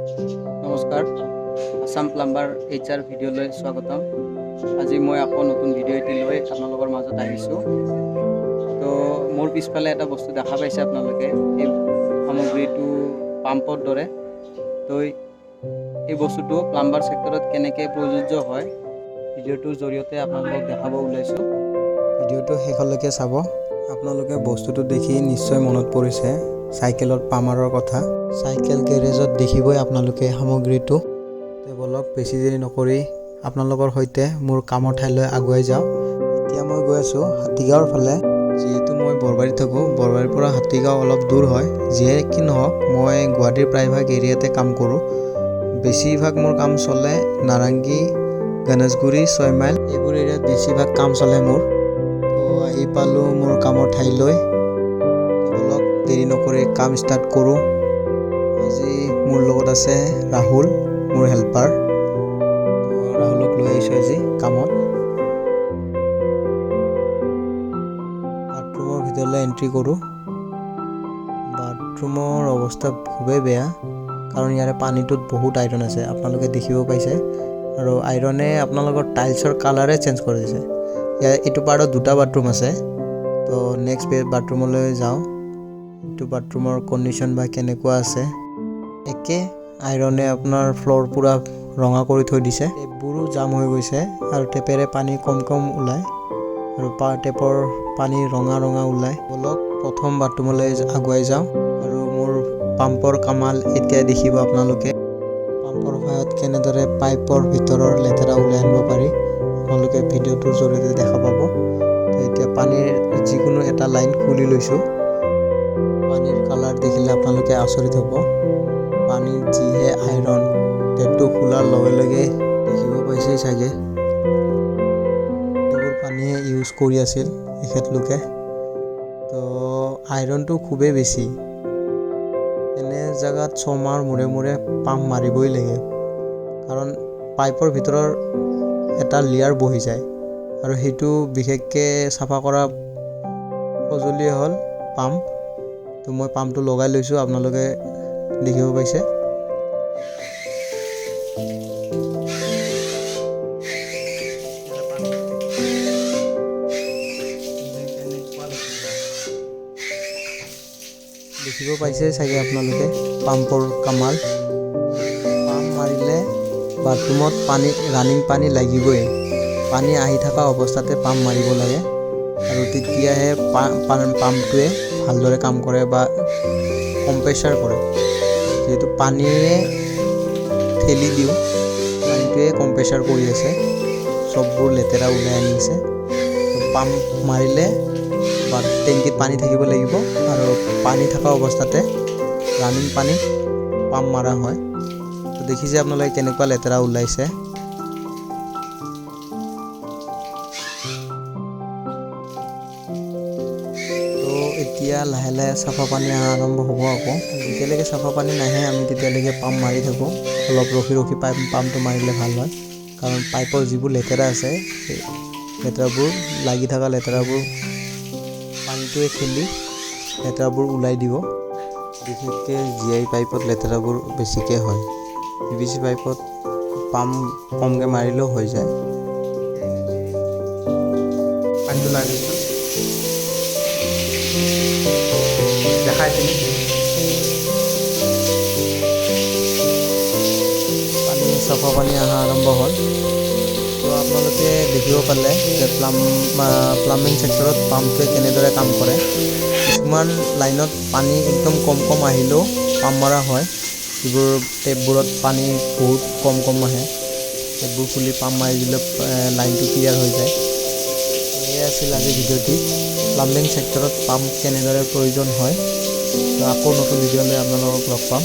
নমস্কাৰ, Assam plumber H R ভিডিঅ'লৈ স্বাগতম। আজি মই আকৌ নতুন ভিডিঅ' এটি লৈ আপোনালোকৰ মাজত আহিছোঁ। তো মোৰ পিছফালে এটা বস্তু দেখা পাইছে আপোনালোকে, এই সামগ্ৰীটো পাম্পৰ দৰে। তো এই বস্তুটো প্লাম্বাৰ ছেক্টৰত কেনেকৈ প্ৰযোজ্য হয়, ভিডিঅ'টোৰ জৰিয়তে আপোনালোকক দেখাব ওলাইছোঁ। ভিডিঅ'টো শেষলৈকে চাব। আপোনালোকে বস্তুটো দেখি নিশ্চয় মনত পৰিছে চাইকেলত পামাৰৰ কথা। চাইকেল গেৰেজত দেখিবই আপোনালোকে সামগ্ৰীটো। তে ব'লক, বেছি দেৰি নকৰি আপোনালোকৰ সৈতে মোৰ কামৰ ঠাইলৈ আগুৱাই যাওঁ। এতিয়া মই গৈ আছোঁ হাতীগাঁৱৰ ফালে। যিহেতু মই বৰবাৰীত থাকোঁ, বৰবাৰীৰ পৰা হাতীগাঁও অলপ দূৰ হয়। যিয়ে কি নহওক, মই গুৱাহাটীৰ প্ৰায়ভাগ এৰিয়াতে কাম কৰোঁ। বেছিভাগ মোৰ কাম চলে নাৰেংগী, গণেশগুৰি, ছয়মাইল, এইবোৰ এৰিয়াত বেছিভাগ কাম চলে মোৰ। তো আহি পালোঁ মোৰ কামৰ ঠাইলৈ। ব'লক, দেৰি নকৰি কাম ষ্টাৰ্ট কৰোঁ। আজি মোৰ লগত আছে ৰাহুল, মোৰ হেল্পাৰ। তো ৰাহুলক লৈ আহিছোঁ আজি কামত। বাথৰুমৰ ভিতৰলৈ এণ্ট্ৰি কৰোঁ। বাথৰুমৰ অৱস্থা খুবেই বেয়া, কাৰণ ইয়াৰে পানীটোত বহুত আইৰণ আছে, আপোনালোকে দেখিব পাইছে। আৰু আইৰণে আপোনালোকৰ টাইলছৰ কালাৰে চেঞ্জ কৰি দিছে। ইয়াৰ এইটো পাৰ্টত দুটা বাথৰুম আছে। তো নেক্সট বাথৰুমলৈ যাওঁ। এইটো বাথৰুমৰ কণ্ডিশ্যন বা কেনেকুৱা আছে। একে আইৰণে আপোনাৰ ফ্ল'ৰ পূৰা ৰঙা কৰি থৈ দিছে। টেপবোৰো জাম হৈ গৈছে আৰু টেপেৰে পানী কম কম ওলায় আৰু টেপৰ পানী ৰঙা ৰঙা ওলায়। ব'লক, প্ৰথম বাথৰুমলৈ আগুৱাই যাওঁ। আৰু মোৰ পাম্পৰ কামাল এতিয়া দেখিব আপোনালোকে। পাম্পৰ সহায়ত কেনেদৰে পাইপৰ ভিতৰৰ লেতেৰা ওলাই আনিব পাৰি, আপোনালোকে ভিডিঅ'টোৰ জৰিয়তে দেখা পাব। তো এতিয়া পানীৰ যিকোনো এটা লাইন খুলি লৈছোঁ। পানীৰ কালাৰ দেখিলে আপোনালোকে আচৰিত হ'ব। পানীৰ যিহে আইৰণ, টেপটো খোলাৰ লগে লগে দেখিব পাইছেই চাগে। এইবোৰ পানীয়ে ইউজ কৰি আছিল এখেতলোকে। তো আইৰণটো খুবেই বেছি। এনে জেগাত 6 মাহৰ মূৰে মূৰে পাম্প মাৰিবই লাগে, কাৰণ পাইপৰ ভিতৰৰ এটা লেয়াৰ বহি যায় আৰু সেইটো বিশেষকৈ চাফা কৰা সঁজুলিয়ে হ'ল পাম্প। তো মই পাম্পটো লগাই লৈছোঁ, আপোনালোকে দেখিব পাইছে। দেখিব পাইছে চাগে আপোনালোকে পাম্পৰ কামাল। পাম্প মাৰিলে বাথৰুমত পানী, ৰানিং পানী লাগিবই। পানী আহি থকা অৱস্থাতে পাম্প মাৰিব লাগে আৰু তেতিয়াহে পাম্পটোৱে ভালদৰে কাম কৰে বা কম্প্ৰেছাৰ কৰে। যিহেতু পানীয়ে ঠেলি দিওঁ, পানীটোৱে কম্প্ৰেছাৰ কৰি আছে, চববোৰ লেতেৰা ওলাই আনিছে। পাম্প মাৰিলে বা টেংকিত পানী থাকিব লাগিব আৰু পানী থকা অৱস্থাতে ৰানিং পানীত পাম্প মাৰা হয়। তো দেখিছে আপোনালোকে কেনেকুৱা লেতেৰা ওলাইছে। তো এতিয়া লাহে লাহে চাফা পানী অহা আৰম্ভ হ'ব আকৌ। যেতিয়ালৈকে চাফা পানী নাহে, আমি তেতিয়ালৈকে পাম্প মাৰি থাকোঁ। অলপ ৰখি ৰখি পাম্পটো মাৰিলে ভাল হয়, কাৰণ পাইপৰ যিবোৰ লেতেৰা আছে, সেই লেতেৰাবোৰ, লাগি থকা লেতেৰাবোৰ পানীটোৱে ঠেলি লেতেৰাবোৰ ওলাই দিব। বিশেষকৈ জি I পাইপত লেতেৰাবোৰ বেছিকৈ হয়। পি ভি চি পাইপত পাম্প কমকৈ মাৰিলেও হৈ যায়। পানীটো লাই দিছোঁ, দেখাইছে নেকি? পানী, চাফা পানী অহা আৰম্ভ হ'ল। তো আপোনালোকে দেখিব পালে যে প্লাম্বিং ছেক্টৰত পাম্পটোৱে কেনেদৰে কাম কৰে। কিছুমান লাইনত পানী একদম কম কম আহিলেও পাম্প মৰা হয়। যিবোৰ টেপবোৰত পানী বহুত কম কম আহে, টেপবোৰ খুলি পাম্প মাৰি দিলে লাইনটো ক্লিয়াৰ হৈ যায়। এয়ে আছিল আজিৰ ভিডিঅ'টি, প্লাম্বিং ছেক্টৰত পাম্প কেনেদৰে প্ৰয়োজন হয়। তো আকৌ নতুন ভিডিঅ' লৈ আপোনালোকক লগ পাম।